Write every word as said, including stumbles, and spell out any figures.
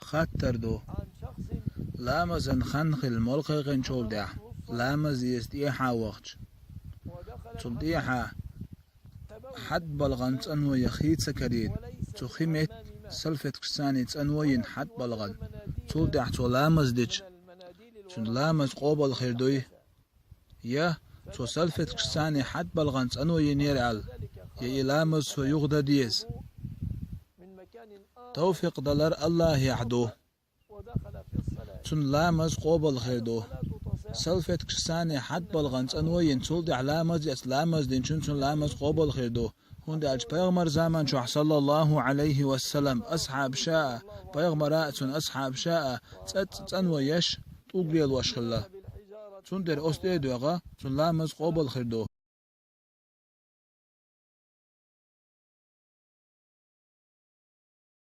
Хаттар ду. Ламазан хан хилла молла кхайкхинчул тӀехьа, ламаз еза тӀехьа вахча, цул тӀехьа хьатӀабалгӀан цӀанве я хи ца карийна, цу хи метта салфеткашца цӀанве йина хьатӀабалгӀан, цул тӀехьа цо ламаз дича, цун ламаз къобал хир дуй? Я цо салфеткашца хьатӀабалгӀан цӀанве йинера аьлла, я и ламаз цо юха дан деза? Тавфикъ далар АллахӀехь ду. Цун ламаз къобал хир ду. Салфеткашца хьатӀабалгӀан цӀанве йина, цул тӀехьа ламаз эцна ламаз динчун цун ламаз къобал хир ду. ХӀунда аьлча пайхамара заман чохь, саллаллахӀу Ӏалайхи ва саллам, асхьабаша а, пайхамара а, цун асхьабаша а цӀа-, цӀанвеш, тӀулг лелош хилла. Цундела оцу тӀе а доьгӀна, цун ламаз къобал хир ду.